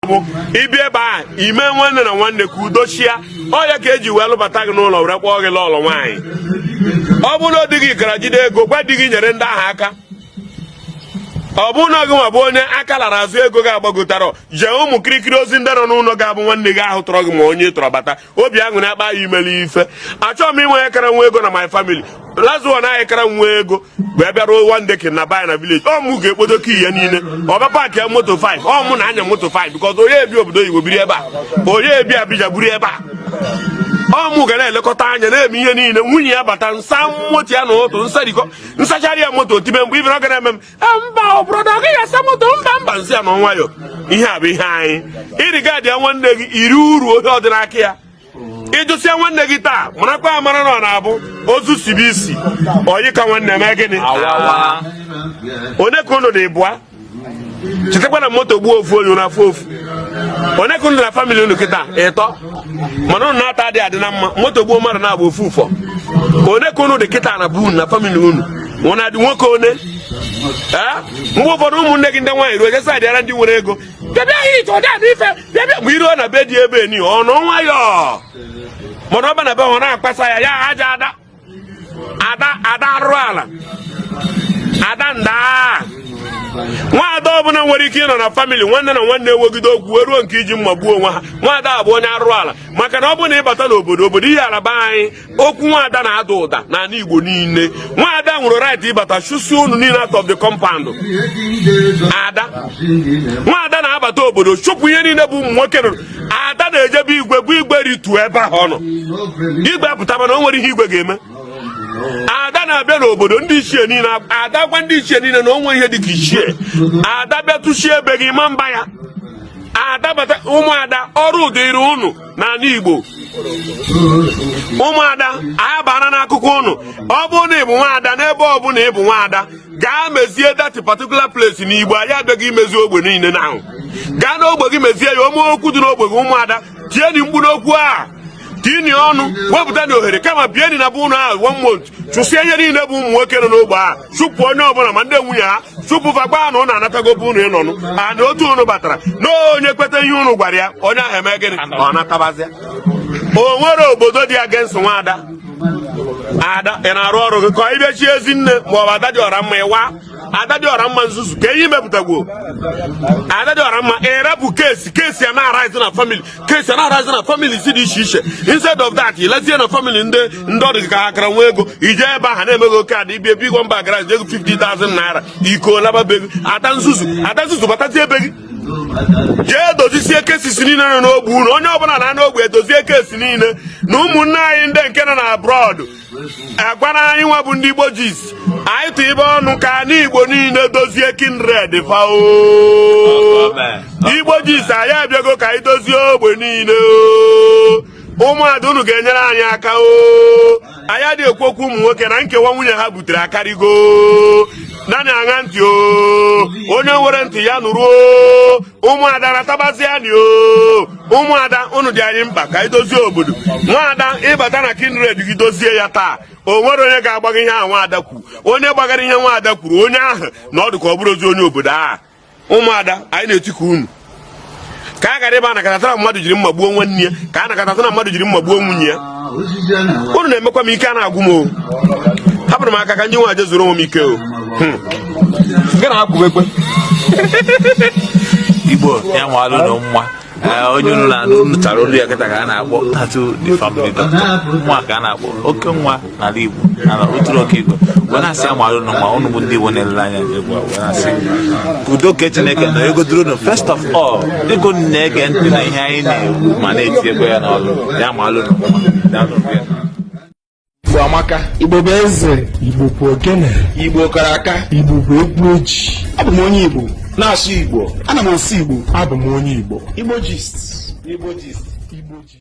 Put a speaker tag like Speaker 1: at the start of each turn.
Speaker 1: Bụ ịbịa ebe a ime nwanne na nwanne ka udo chia. Ọ ya ka eji wee lụbata gị n'ụlọ, were kpọọ gị lọlọ nwaanyị. Ọ bụrụ na di gị gara jide ego, gwa di gị nyere ndị ahụ aka. Ọ bụrụ na gị nwa bụ onye aka lara azụ, ego gị agbagotara, jee ụmụ kirikiri ozi ndị nọ n'ụlọ ga-abụ nwanne gị ahụ tọrọ gị ma onye tọrọ bata obi aṅụrị akpa ya imeli ife. Achọghị m inwe kara nwa ego na my family. Last one anyị kara nwa ego wee bịaruo one day na baya na village, ọ mụ ga-ekpodo kii ya niile, ọ bịa park ya moto 5. Ọ mụ na anya moto 5 because onye ebi obodo oyibo biri ebe a, onye ebi Abija buru ebe a, ọ mụ ga na-elekọta anya, na-eme ihe niile. Nwunye ya bata, nsa moto ya n'ụtụ, nsarikọ, nsachara ya moto, tibe mgbe ibere ọ ga na-eme m, "Eh, mba, ọ bụrụ na ọ gaghị asa moto, mba, mba." Nsị ya na nwayọ. Ihe a bụ ihe anyị irigadị ya nwanne gị iri uru ohe ọdịnaka ya. Ịjụsịa nwanne gị taa, marakwa amara na ọ na-abụ ozu sibe isi oyi ka nwanne mee gịnị?
Speaker 2: Awawa.
Speaker 1: Onye ka unu dị bụa? Chetakwa na moto gbuo ofu onye n'afọ ofu. Onye ka unu na family unu kịta ịtọ, mana unu na-ata adị adị na mma. Moto gbuo mmadụ na-agba ofu ụfọ. Onye ka unu dị kịta na bụ na family unu? Unu adị nwoke one? Ee, mgbe ụfọdụ ụmụnne gị ndị nwaanyị ruo jesa adịara ndị nwere ego, bịa bịa hit ọ dị adị ife, bịa bịa. Mgbe iruo na be dị ebe ni ọ nọ nwayọọ, mana ọ ba na be ọ na-akpasa ya ya aja ada ada ada arụrụ ala ada ndaa. Nwaada ọbụla nwere ike ịnọ na family nwanne na nwanne ewegide okwu wee ruo nke iji mma gbuo onwe ha. Nwaada bụ onye arụrụ ala, maka na ọ bụrụ na ịbata n'obodo obodo ihe ala be anyị, okwu nwaada na-ada ụda n'ala Igbo niile. Nwaada nwere right ịbata chụsie unu niile out of the compound. Ada, nwaada na-abata obodo chụpụ ihe niile bụ ụmụ nwoke nụrụ. Ada na-ejebe igwe bụ igwe rituo ebe ahụ ọ nọ, igwe apụta, mana o nwere ihe igwe ga-eme. Ada na-abịa n'obodo ndị ichie niile, ada gwa ndị ichie niile na onwe ihe dịka ichie. Ada bịa tụchie ebe gị ma mba ya. Ada bata, ụmụada, ọrụ dịrị unu n'ala Igbo. Ụmụada anyị abara n'akụkọ unu. Ọ bụrụ na ị bụ nwaada, n'ebe ọ bụla ị bụ nwaada, gaa mezie that particular place. N'Igbo anyị abịaghị imezi ogbe niile na ahụ. Gaa n'ogbe gị mezie ya. Ome okwu dị n'ogbe gị, ụmụada, tieni mkpu n'okwu a, tini ọnụ, wepụta na ohere. Kama bieni na bụ ụnụ ahụ one month, chụsịa ihe niile bụ ụmụ nwoke nọ n'ogbe a, chụpụ onye ọbụla ma ndị nwunye ha, chụpụ fa, gbaa na ụnụ anatago bụ ụnụ ịnọnụ a na otu ụnụ batara na onye kweta ihe ụnụ gwara ya, onye ahụ eme gịnị? Ọ natabazịa. O nwere obodo dị against nwaada. Ada, ị na-arụ ọrụ gị ka ị bịa chi ezi nne ma ọ bụ ada dị ọra mma. Ịwa ada dị ọra mma nzuzu ka ihe imepụtagwo. Ada dị ọra mma, ịrapụ case, case ya na-arise na family, case ya na-arise na family si dị iche iche. Instead of that, ilezie na family ndị ndị ọ dị ka ha kara nwa ego, ije ebe ahụ na-emeghị oke ada ibia bigwa mba gara ego 50,000 naira iko laba be gị. Ada nzuzu, ada nzuzu, batazie ebe gị, jee dozisie cases niile nọ n'ogbe unu. Onye ọbụla na n'ogbe edozie case niile na ụmụnne anyị ndị nke nọ na abroad agwara anyị nwa bụ ndị Igbo jis anyị tụ ibe ọnụ ka anyị Igbo niile dozie kindred fao. Igbo jis anyị abịago ka anyị dozie ogbe niile o. Ụmụada, unu ga-enyere anyị aka o. Anyị adịghị ekwu okwu ụmụ nwoke na nkewa nwunye ha butere akarịgo. Naanị aṅa ntị o, onye nwere ntị ya nụrụ o. Ụmụada, natabaziani o. Ụmụada, unu dị anyị mkpa ka anyị dozie obodo. Nwaada, ịbata na kindred gị dozie ya taa, o nwere onye ga-agbaga ihe ahụ nwaada kwuru. Onye gbagara ihe nwaada kwuru, onye ahụ na ọ dị ka ọ bụrụ ozi onye obodo ahụ. Ụmụada anyị na-etiku unu ka a gara ebe a nakọtatara mmadụ jiri mma gbuo nwanne ya, ka a nakọtatara mmadụ jiri mma gbuo nwunye ya. Unu na-emekwa m ike a na-agwụ m o. Hapụrụ m aka ka ndị nwa je zuru onwe m ike o. Gị na ha kwubekwe.
Speaker 2: Igbo ya nwalụ unu mma. Ee, onye unu na-anụ, unu tara olu ya kịta ka a na-akpọ Tatu the Family Doctor, nwa ka a na-akpọ oke nwa n'ala Igbo na oturu oke Igbo, wee na-asị ya nwalụ unu mma. Unu bụ ndị Igbo na-elele anya egwu a, wee na-asị ka udo nke Chineke na ego duru unu. First of all, ego na-ege ntị na ihe anyị na-ekwu ma na-etinyekwa ya n'ọlụ ya. Malụ unu mma. Daalụ.
Speaker 3: Igbo amaka.
Speaker 4: Igbo bụ eze.
Speaker 5: Igbo bụ ogene.
Speaker 3: Igbo kara aka.
Speaker 5: Igbo bụ egwu eji.
Speaker 3: Abụ m onye Igbo na-asụ Igbo.
Speaker 4: Ana m asụ Igbo.
Speaker 5: Abụ m onye Igbo.
Speaker 4: Igbo gist.
Speaker 3: Igbo gist.
Speaker 5: Igbo ji.